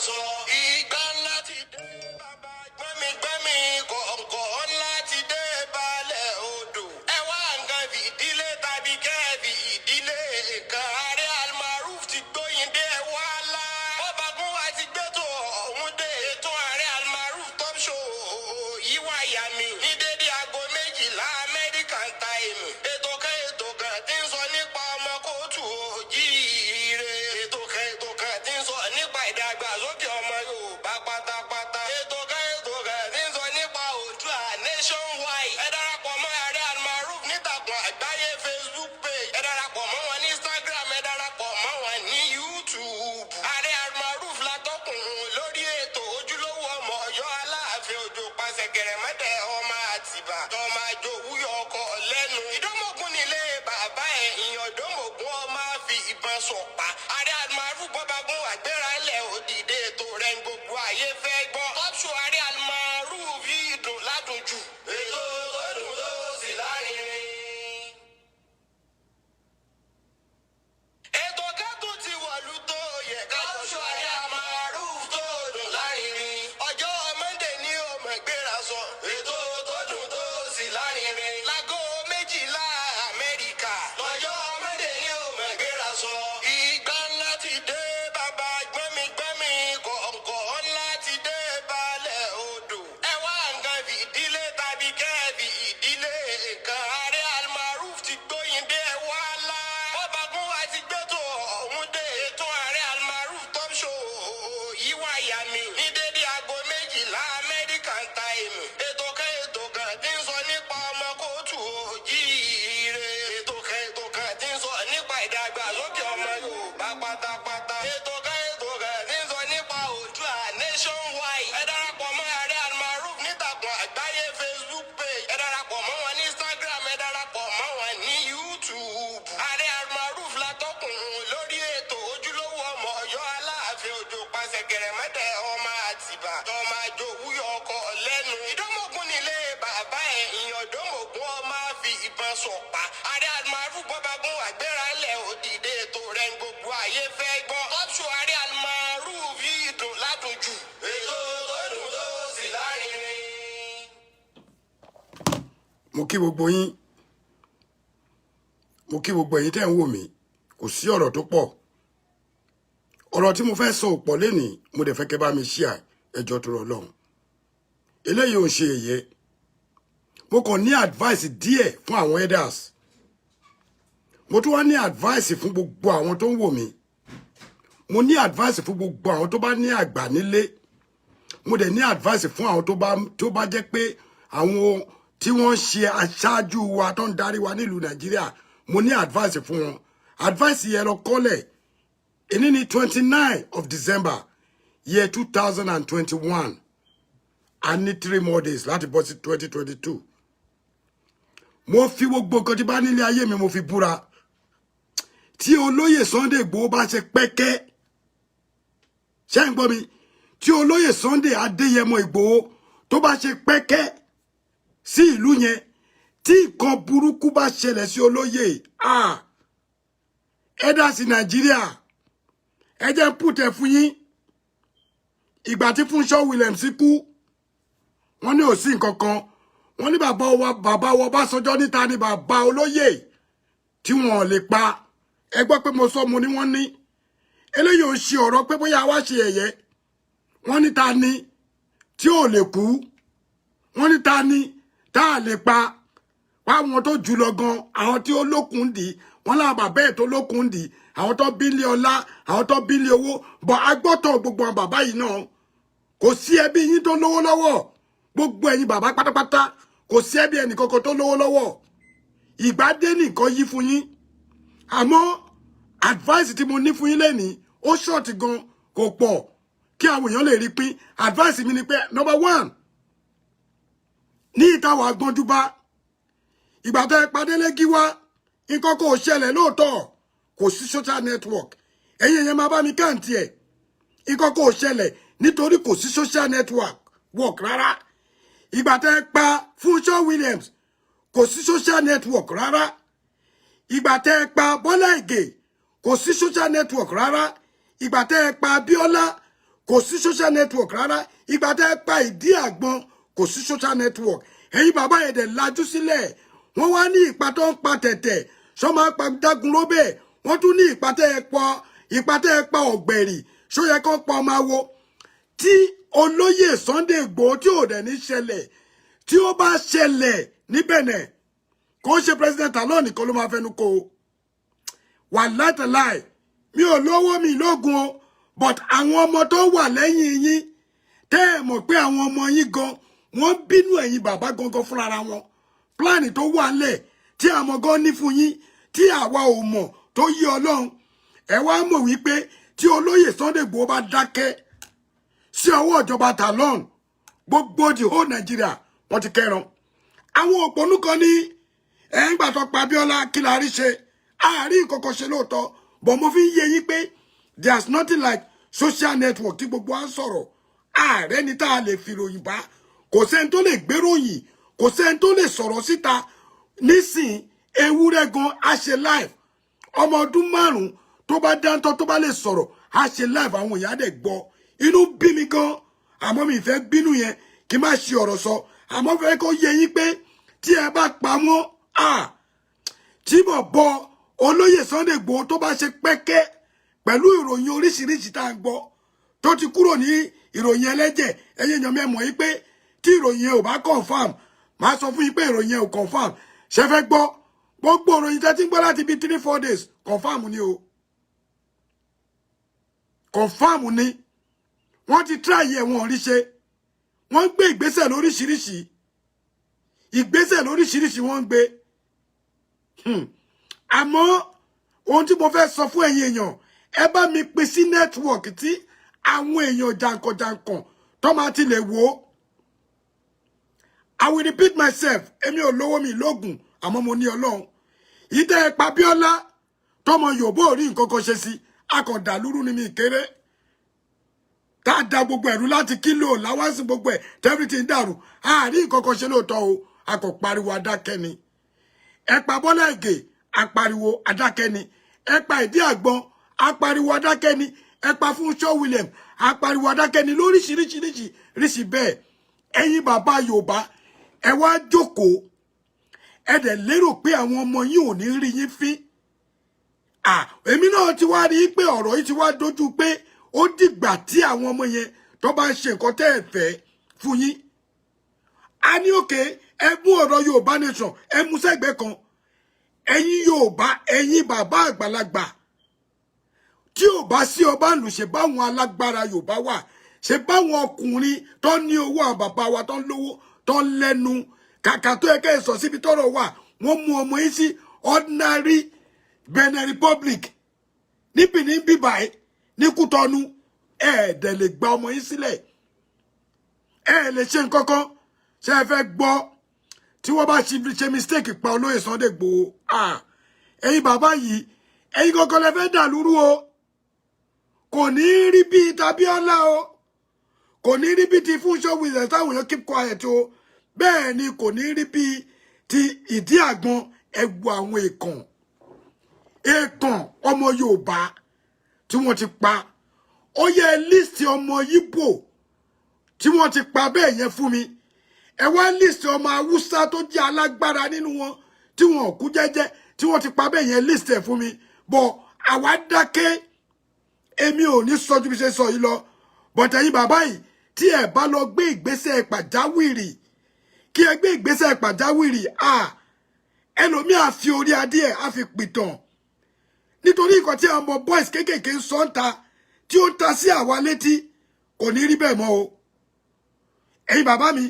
sọ. Ìgbà ńlá ti dé bàbá gbẹ́mígbẹ́mí kọ̀ọ̀kọ̀ ńlá ti dé balẹ̀ odò. Ẹ wá nǹkan fìdílé tàbí kẹ́ẹ̀fì ìdílé nǹkan. Ààrẹ Almaroof ti gbóyin dé ẹ wá lá. Bọ́ba gún wa ti gbé tó ọ̀hún dé ètò Ààrẹ Almaroof Top Show yìí wá yà mí. Ní dédé aago 12 American time. Ètò kan tí ń sọ nípa ọmọ kóòtù òjíire. Ètò kan tí ń sọ nípa ìdàgbàsókè ọmọ Yorùbá pátápátá. Ètò kan tí ń sọ nípa Oòduà nationwide. Ẹ darapọ̀ mọ́ Ààrẹ Almaroof nítàkùn àgbáyé Facebook page. Ẹ darapọ̀ mọ́ wọn ní Instagram. Ẹ darapọ̀ mọ́ wọn ní YouTube. Ààrẹ Almaroof látọkùn lórí ètò, ojúlówó ọmọ Ọ̀yọ́ Aláàfin Òjò pàṣẹ gẹrẹmẹdẹ ọmọ Àtìbà tọmọ àjòwúyọ ọkọ lẹ́nu. Ìdómògùn nílé bàbá ẹ̀, ìyàn dómògùn ọmọ fi ìbọn sọ̀pá. Ààrẹ Almaroof bọ́bágún àgbéra ilẹ̀ òdìdé ètò rẹ̀ ń gbogbo ayé fẹ́ gbọ́. Top Show Ààrẹ Almaroof yìí dùn ládùn jù. Ètò tó dùn tó sì lárinrin. Ètò kẹ́tù ti wọ̀lú tó yẹ ká jọ ṣọ́ Ààrẹ Almaroof tó dùn lárinrin. Ọjọ́ Monday ní ọmọ ìgbéra sọ. Ètò tó dùn tó sì lárinrin. Láago 12 Amẹ́ríkà. Lọ́jọ́ Monday ní ọmọ ìgbéra sọ. Ìgbà ńlá ti dé bàbá gbẹ́mígbẹ́mí kọ̀ọ̀kọ̀ ńlá ti dé balẹ̀ odò. Ẹ wá nǹkan fìdílé tàbí kẹ́ẹ̀fì ìdílé nǹkan. Ààrẹ Almaroof ti gbóyin dé ẹ wá lá. Bọ́ba gún wa ti gbé tó ọ̀hún dé ètò Ààrẹ Almaroof Top Show yìí wá yà mí. Ní dédé aago 12 American time. Ètò kan tí ń sọ nípa ọmọ kóòtù òjíire. Ètò kan tí ń sọ nípa ìdàgbàsókè ọmọ Yorùbá pátápátá. Ètò kan tí ń sọ nípa Oòduà nationwide. Ẹ darapọ̀ mọ́ Ààrẹ Almaroof nítàkùn àgbáyé Facebook page. Ẹ darapọ̀ mọ́ wọn ní Instagram. Ẹ darapọ̀ mọ́ wọn ní YouTube. Ààrẹ Almaroof látọkùn lórí ètò, ojúlówó ọmọ Ọ̀yọ́ Aláàfin Òjò pàṣẹ gẹrẹmẹdẹ ọmọ Àtìbà tọmọ àjòwúyọ ọkọ lẹ́nu. Ìdómògùn nílé bàbá ẹ̀, ìyàn dómògùn ọmọ fi ìbọn sọ̀pá. Ààrẹ Almaroof bọ́bágún àgbéra ilẹ̀ òdìdé ètò rẹ̀ ń gbogbo ayé fẹ́ gbọ́. Top Show Ààrẹ Almaroof yìí dùn ládùn jù. Ètò tó dùn tó sì lárinrin. Mo kí gbogbo yín, mo kí gbogbo ẹ̀yin tẹ́ ń wò mí. Kò sí ọ̀rọ̀ tó pọ̀, ọ̀rọ̀ tí mo fẹ́ sọ ò pọ̀ lénìí. Mo dẹ̀ fẹ́ kẹ́ bá mi share ẹjọ́ tó rọ lọ́hùn. Eléyìí ò ń ṣe èyẹ, mo kàn ní advice díẹ̀ fún àwọn elders. Mo tún wá ní advice fún gbogbo àwọn tó ń wò mí. Mo ní advice fún gbogbo àwọn tó bá ní àgbà nílé. Mo dẹ̀ ní advice fún àwọn tó bá jẹ́ pé àwọn tí wọ́n ń ṣe aṣáájú wa tó ń darí wa nílùú Nàìjíríà, mo ní advice fún wọn. Advice yẹn lọ kọ́lẹ̀. Èní ní 29 of December, year 2021. A ní 3 more days láti bọ́ sí 2022. Mo fi gbogbo nǹkan tí bá nílé ayé mi, mo fi búra, tí olóyè Sunday Igboho bá ṣe pẹ́kẹ́, ṣé ń gbọ́ mi? Tí olóyè Sunday Adéyẹmọ Ìgbòho tó bá ṣe pẹ́kẹ́ sí ìlú yẹn, tí nǹkan burúkú bá ṣẹlẹ̀ sí olóyè, ah, elders Nàìjíríà, ẹ jẹ́ ń pùtẹ̀ fún yín. Ìgbà tí Fúnṣọ́ Williams kú, wọ́n ní ò sí nǹkan kan. Wọ́n ní bàbá wa Ọbásanjọ́ níta ni bàbá olóyè tí wọ́n lè pa. Ẹ gbọ́ pé mo sọ, mo ní wọ́n ní eléyìí ò ṣe ọ̀rọ̀ pé bóyá wá ṣe ẹ̀yẹ. Wọ́n ní ta ni tí ò lè kú? Wọ́n ní ta ni tá a lè pa? Wáwọn tó jù lọ gan, àwọn tí ó lókun dì, wọ́n láwọn bàbá ẹ̀ tó lókun dì, àwọn tó bílé ọlá, àwọn tó bílé owó bọ̀ agbọ́tọ̀ gbogbo àwọn bàbá yìí náà. Kò sí ẹbí yín tó lówó lọ́wọ́. Gbogbo ẹ̀yin bàbá pátápátá, kò sí ẹbí ẹnì kankan tó lówó lọ́wọ́. Ìgbà dé nìkan yí fún yín. Àmọ́ advice tí mo ní fún yín lẹ́nìí, ó short gan, kò pọ̀, kí àwọn èèyàn lè rí pín. Advice mi ni pé, number one, ní ìtawà gbọ́njú bá ìgbà tó ẹ padé lẹ́gí wá, nǹkan kò ṣẹlẹ̀ lóòótọ́, kò sí social network. Ẹ̀yin èèyàn máa bá mi káàntì ẹ̀. Nǹkan kò ṣẹlẹ̀ nítorí kò sí social network work rárá. Ìgbà tẹ́ ẹ pa Fúnṣọ́ Williams, kò sí social network rárá. Ìgbà tẹ́ ẹ pa Bọ́lá Ìgè, kò sí social network rárá. Ìgbà tẹ́ ẹ pa Abíọ́lá, Kò sí social network rárá. Ìgbà tẹ́ ẹ pa Ìdí Àgbọn, kò sí social network. Ẹ̀yin bàbá yẹn dẹ̀ lajú sílẹ̀. Wọ́n wá ní ìpa tó ń pa tẹ̀tẹ̀ ṣọ́ máa pa dágunró bẹ́ẹ̀. Wọ́n tún ní ìpa tẹ́ ẹ pọ̀, ìpa tẹ́ ẹ pa ọ̀gbẹ̀rì, ṣó yẹ kó pa ọmọ awo? Tí olóyè Sunday Igboho, tí ò dẹ̀ ní ṣẹlẹ̀, tí ó bá ṣẹlẹ̀ níbẹ̀ nẹ̀, kò ń ṣe President Talon nìkan ló máa fẹnu kò wà látàláì. Mi ò lówó, mi lógun o, but àwọn ọmọ tó wà lẹ́yìn yín, tẹ́ ẹ mọ̀ pé àwọn ọmọ yín gan, wọ́n bínú ẹ̀yin bàbá gangan fúnra wọn. Plan tó wà ńlẹ̀ tí àwọn gan ní fún yín, tí àwa ò mọ̀, tó yí Ọlọ́run, ẹ wá mọ̀ wípé tí olóyè Sunday Igboho bá dákẹ́ sí ọwọ́ ìjọba Talon, gbogbo the whole Nigeria, wọ́n ti kẹran. Àwọn òpònú kan ní ẹ̀ ń gbà tó pa Abíọ́lá, kí la rí ṣe? Àárín nǹkan ṣe lóòótọ́, but mo fi ń yé yín pé there's nothing like social network tí gbogbo wa ń sọ̀rọ̀. Ààrẹ ni tá a lè fi ròyìn bá, kò sẹ́ni tó lè gbéròyìn, kò sẹ́ni tó lè sọ̀rọ̀ síta nísìn. Ewúrẹ́ gan á ṣe live. Ọmọ ọdún 5 tó bá dáńtọ́, tó bá lè sọ̀rọ̀, á ṣe live, àwọn èèyàn á dẹ̀ gbọ́. Inú bí mi gan, àmọ́ mi fẹ́ bínú yẹn kí n má ṣe ọ̀rọ̀ sọ, àmọ́ fẹ́ kó yé yín pé tí ẹ bá pa wọ́n, tí bọ̀bọ̀ olóyè Sunday Igboho tó bá ṣe pẹ́kẹ́ pẹ̀lú ìròyìn oríṣiríṣi tá à ń gbọ́, tó ti kúrò ní ìròyìn ẹlẹ́jẹ̀, ẹ̀yin èèyàn mi, mọ̀ yín pé tí ìròyìn yẹn ò bá confirm, máa sọ fún yín pé ìròyìn yẹn ò confirm. Ṣe fẹ́ gbọ́? Gbogbo ìròyìn tẹ́ ti ń gbọ́ láti bí 3-4 days, confirm ni o, confirm ni. Wọ́n ti try ẹ̀, wọ́n rí ṣe. Wọ́n gbé ìgbésẹ̀ lóríṣiríṣi, ìgbésẹ̀ lóríṣiríṣi wọ́n ń gbé. Àmọ́ ohun tí mo fẹ́ sọ fún ẹ̀yin èèyàn, ẹ bá mi pín sí network tí àwọn èèyàn jàǹkànjàǹkàn tó máa ti lè wò ó. I will repeat myself: èmi ò lówó, mi lóògùn, àmọ́ mo ní Ọlọ́run. Ìdẹ́ ẹ pa Bíọ́lá, tọmọ Yorùbá ò rí nǹkan kan ṣe sí, akọ̀dàlúrú ni mi kéré tá a da gbogbo ẹ̀rú láti kílò láwánsì, gbogbo ẹ̀, everything dàrú, àárín nǹkan kan ṣe lóòótọ́ o. A kò pariwo, adákẹ́ ni. Ẹ pa Bọ́lá Ìgè, apariwo, adákẹ́ ni. Ẹ pa Ìdí Àgbọn, apariwo, adákẹ́ ni. Ẹ pa Fúnṣọ́ William, apariwo, adákẹ́ ni. Lóríṣiríṣiríṣi ríṣi bẹ́ẹ̀. Ẹ̀yin bàbá Yorùbá, ẹ wá jókòó, ẹ dẹ̀ lérò pé àwọn ọmọ yín ò ní rí yín fín. Èmi náà ti wá rí i pé ọ̀rọ̀ yìí ti wá dojú pé ó dìgbà tí àwọn ọmọ yẹn tó bá ń ṣe nǹkan tẹ́ ẹ fẹ́ fún yín. A ní òkè, ẹ mú ọ̀rọ̀ Yorùbá nation, ẹ mú sẹ́gbẹ̀ẹ́ kan. Ẹ̀yin Yorùbá, ẹ̀yin bàbá àgbàlagbà, tí ò bá sí ọba ìlú, ṣe báwọn alágbára Yorùbá wà, ṣe báwọn ọkùnrin tó ní owó, àwọn bàbá wa tó ń lówó, tó ń lẹ́nu kàkà, tó yẹ kẹ́ ẹ sọ síbi tọ́rọ̀ wà, wọ́n mú ọmọ yín sí ordinary Benin Republic ní Benin bíbáyìí, ní Kútọ́nù. Ẹ dẹ̀ lè gba ọmọ yín sílẹ̀, ẹ lè ṣe nǹkan kan. Ṣe ẹ fẹ́ gbọ́? Tí wọ́n bá ṣe mistake pa olóyè Sunday Igboho, ẹ̀yin bàbá yìí, ẹ̀yin kankan lẹ fẹ́ dàlúrú o. Kò ní rí bíi tAbíọ́lá o, kò ní rí bíi ti Fúnṣọ́ Williams táwọn èèyàn keep quiet o. Bẹ́ẹ̀ ni kò ní rí bíi ti Ìdí Àgbọn. Ẹgbù àwọn èèkàn èèkàn ọmọ Yorùbá tí wọ́n ti pa, ó yẹ list ọmọ Yíbò tí wọ́n ti pa bẹ́ẹ̀ yẹn fún mi. Ẹ wá list ọmọ Haúsá tó jẹ́ alágbára nínú wọn tí wọn ò kú jẹ́jẹ́, tí wọ́n ti pa bẹ́ẹ̀ yẹn, list ẹ̀ fún mi. Bọ̀ àwa dákẹ́. Èmi ò ní sọ ju bí ṣe sọ yìí lọ, but ẹ̀yin bàbá yìí, tí ẹ bá lọ gbé ìgbésẹ̀ pàjáwìrì, kí ẹ gbé ìgbésẹ̀ pàjáwìrì. Ẹlòmíì á fi orí adé ẹ̀ á fi pìtàn, nítorí nǹkan tí àwọn ọmọ boys kéékèèké ń sọ ń ta, tí ó ń ta sí àwa létí, kò ní rí bẹ́ẹ̀ mọ́ o. Ẹ̀yin bàbá mi,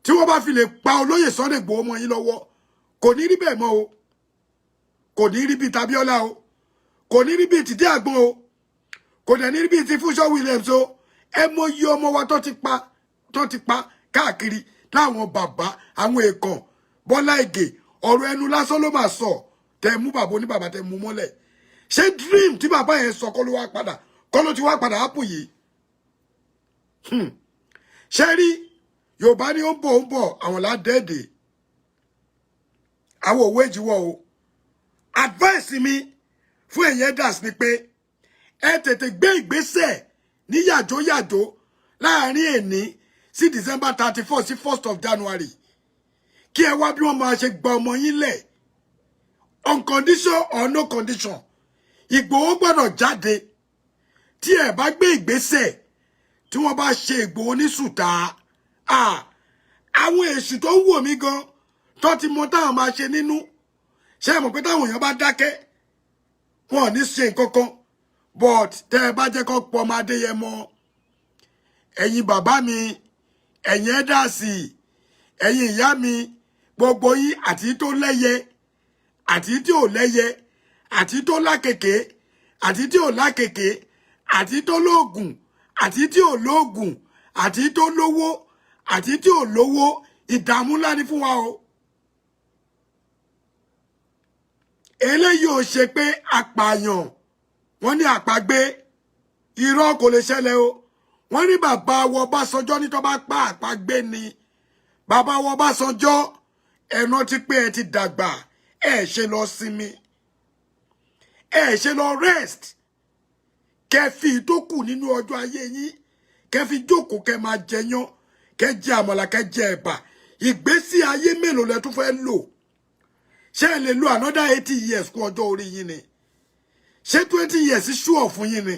tí wọ́n bá fi lè pa olóyè Sunday Igboho mọ́ yín lọ́wọ́, kò ní rí bẹ́ẹ̀ mọ́ o. Kò ní rí bíi tAbíọ́lá o, kò ní rí bíi tìdí Àgbọn o, kò dẹ̀ ní rí bíi ti Fúnṣọ́ Williams o. Ẹ mọ iye ọmọ wa tó ti pa káàkiri láwọn bàbá, àwọn èèkàn. Bọ́lá Ìgè, ọ̀rọ̀ ẹnu lásán ló máa sọ. Tẹ mú bàbá oníbàbà, tẹ mú mọ́lẹ̀. Ṣé dream tí bàbá yẹn sọ kọ́ ló wá padà, kọ́ ló ti wá padà ápù yìí? Ṣé rí, Yorùbá ní ó ń bọ̀, ó ń bọ̀, àwọn ládẹ́ẹ̀dẹ̀, àwọn òwe ìjìwọ́ o. Advice mi fún ẹ̀yin elders ni pé ẹ tètè gbé ìgbésẹ̀. Ní yàjó yàjó, láàrin èní sí December 34 sí 1st of January, kí ẹ wá bí wọ́n máa ṣe gba ọmọ yín lẹ̀, on condition or no condition. Ìgbòho gbọ́dọ̀ jáde. Tí ẹ bá gbé ìgbésẹ̀, tí wọ́n bá ṣe Ìgbòho ní sùtà, àwọn èṣù tó ń wò mí gan tó ti mọ táwọn máa ṣe nínú. Ṣé ẹ mọ̀ pé táwọn èèyàn bá dákẹ́, wọn ò ní ṣe nǹkan kan? But tẹ́ ẹ bá jẹ́ kó pọ̀ ọmọ Adéyẹmọ, ẹ̀yin bàbá mi, ẹ̀yin elders, ẹ̀yin ìyá mi, gbogbo yín, àti tó lẹ́yẹ, àti tí ò lẹ́yẹ, àti tó lákèké, àti tí ò lákèké, àti tó lóògùn, àti tí ò lóògùn, àti tó lówó, àti tí ò lówó, ìdààmú ńlá ni fún wa o. Eléyìí ò ṣe pé apààyàn, wọ́n ní àpagbé, irọ́, kò lè ṣẹlẹ̀ o. Wọ́n ní bàbá wọ Ọbásanjọ́ ní tó bá pa, àpagbé ni. Bàbá wọ Ọbásanjọ́, ẹnu ti pé ẹ ti dàgbà, ẹ ṣe lọ sinmi, ẹ ṣe lọ rest, kẹ fi tó kù nínú ọjọ́ ayé yín, kẹ fi jókòó, kẹ máa jẹyán, kẹ jẹ àmàlà, kẹ jẹ ẹ̀bà. Ìgbésí ayé mélòó lẹ tún fẹ́ lò? Ṣé ẹ lè lo another 80 years kún ọjọ́ orí yín ni? Ṣé 20 years sure fún yín ni?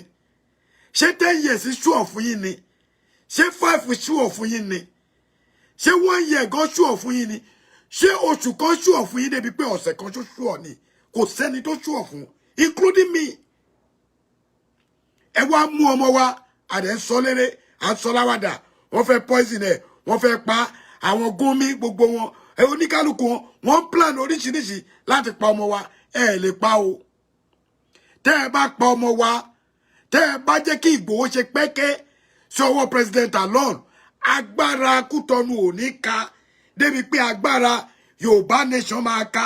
Ṣé 10 years sure fún yín ni? Ṣé 5 sure fún yín ni? Ṣé one year gan sure fún yín ni? Ṣé oṣù kan sure fún yín, débi pé ọ̀sẹ̀ kan ṣó sure ni? Kò sẹ́ni tó sure fún, including me. Ẹ wá mú ọmọ wa, àdẹ ń sọ léré, à ń sọ láwàdà. Wọ́n fẹ́ poison ẹ̀, wọ́n fẹ́ pa àwọn gómi, gbogbo wọn, ẹ oníkálukú wọn, wọ́n plan oríṣiríṣi láti pa ọmọ wa. Ẹ lè pa o. Tẹ́ ẹ bá pa ọmọ wa, tẹ́ ẹ bá jẹ́ kí Ìgbòho ṣe pẹ́kẹ́ sí ọwọ́ President Talon, agbára Kútọ́nù ò ní ka débi pé agbára Yorùbá Nation máa ka.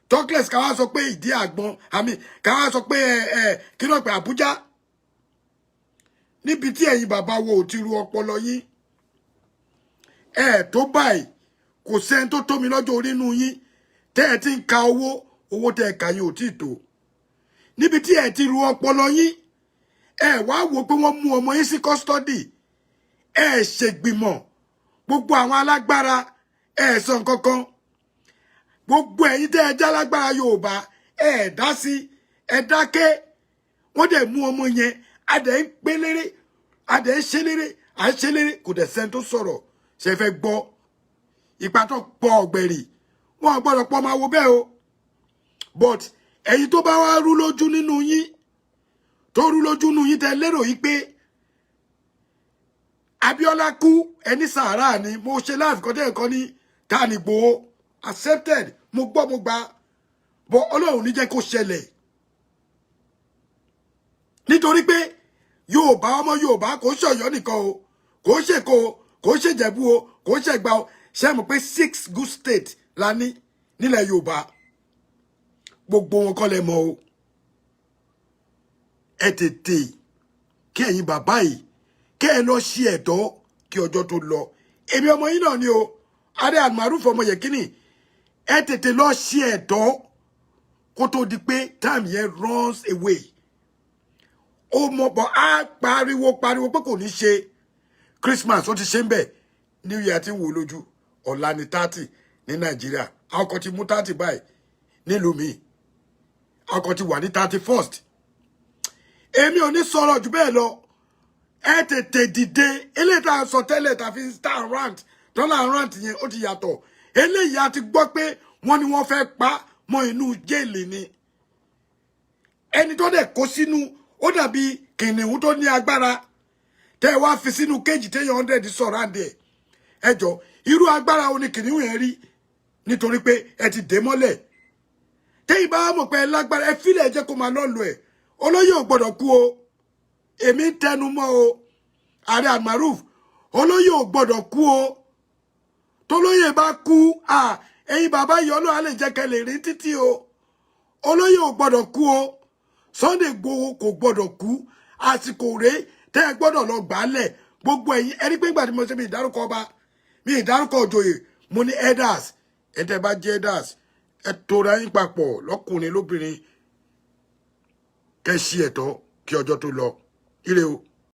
Talkless, ká wá sọ pé ìdí àgbọn àmì, ká wá sọ pé ẹ ẹ kí náà pé Àbújá, níbi tí ẹ̀yin bàbá wo ò ti ru ọpọlọ yín ẹ tó báyìí. Kò sẹ́ni tó tó mi lọ́jọ́ orí inú yín tẹ́ ẹ ti ń ka owó. Owó tẹ́ ẹ kà yín ò tí ì tó níbi tí ẹ ti ru ọpọlọ yín. Ẹ wá wò pé wọ́n mú ọmọ yín sí custody, ẹ ṣègbìmọ̀ gbogbo àwọn alágbára, ẹ sọ nǹkan kan. Gbogbo ẹ̀yin tẹ́ ẹ já lágbára Yorùbá, ẹ dá sí, ẹ dákẹ́. Wọ́n dẹ̀ mú ọmọ yẹn, a dẹ̀ ń pé léré, a dẹ̀ ń ṣe léré, à ń ṣe léré, kò dẹ̀ sẹ́ni tó sọ̀rọ̀. Ṣe fẹ́ gbọ́ ipa tó pọ̀ ọ̀gbẹ̀rì? Wọn gbọ́dọ̀ pọ̀ máa wo bẹ́ẹ̀ o. But ẹ̀yin tó bá wá rú lójú nínú yín, tó rú lójú nínú yín, tẹ́ lérò yìí pé Abíọ́lá kú, ẹni sàárà ni. Mo ṣe láàfin kọjá ẹ̀kọ́ ní ta ni Ìgbòho accepted. Mo gbọ́, mo gbà bọ́. Ọlọ́run ní jẹ́ kó ṣẹlẹ̀, nítorí pé Yorùbá, ọmọ Yorùbá, kò ń ṣọ̀yọ́ nìkan o, kò ń ṣèkó o, kò ń ṣèjẹ̀bú o, kò ń ṣẹ̀gbá o. Ṣé mọ̀ pé six good state la ní nílẹ̀ Yorùbá? Gbogbo wọn kọ́ lẹ mọ̀ o. Ẹ tètè kí ẹ̀yin bàbá yìí, kẹ́ ẹ lọ ṣe ẹ̀tọ́ kí ọjọ́ tó lọ. Èmi ọmọ yín náà ni o, Adé Almaroof ọmọ Yẹkínì. Ẹ tètè lọ ṣe ẹ̀tọ́ kó tó di pé time yẹn runs away. Ó mọ̀ bọ́, á pariwo pariwo pé kò ní ṣe Christmas, ó ti ṣe ń bẹ̀. New Year ti ń wò lójú ọ̀la ní 30 ní Nàìjíríà. Àwọn kan ti mú 30 báyìí nílùú mi, àwọn kan ti wà ní 31st. Èmi ò ní sọ̀rọ̀ jù bẹ́ẹ̀ lọ. Ẹ tètè dìde. Eléyìí tá a sọ tẹ́lẹ̀, tá a fi star rant, dọ́là rant yẹn, ó ti yàtọ̀. Eléyìí, a ti gbọ́ pé wọ́n ní wọ́n fẹ́ pa mọ́ inú jail ni. Ẹni tó dẹ̀ kó sínú, ó dàbí kìnìún tó ní agbára tẹ́ ẹ wá fi sínú cage, téèyàn 100 sọ̀rọ̀ àǹdí ẹ̀. Ẹ jọ, irú agbára wo ni kìnìún yẹn rí? Nítorí pé ẹ ti dé mọ́lẹ̀. Tẹ́yìn bá mọ̀ pé ẹ lágbára, ẹ fílẹ̀, ẹ jẹ́ kó máa lọ́ọ̀lù ẹ̀. Olóyè ò gbọ́dọ̀ kú o. Èmi ń tẹnu mọ́ o, Ààrẹ Almaroof, olóyè ò gbọ́dọ̀ kú o. Tolóyè bá kú, ẹ̀yin bàbá yìí, Ọlọ́run á lè jẹ́ kẹ́ lè rí títí o. Olóyè ò gbọ́dọ̀ kú o. Sunday Igboho kò gbọ́dọ̀ kú. Àsìkò rèé tẹ́ ẹ gbọ́dọ̀ lọ gbàálẹ̀. Gbogbo ẹ̀yin ẹni pé ìgbà tí mo ṣe, mi ìdárúkọ ọba, mi ìdárúkọ òjòyè, mo ní elders. Ẹ tẹ́ bá jẹ́ elders, ẹ tora yín papọ̀, lọ́kùnrin lóbìnrin, kẹ́ ṣí ẹ̀tọ́ kí ọjọ́ tó lọ. Ire o.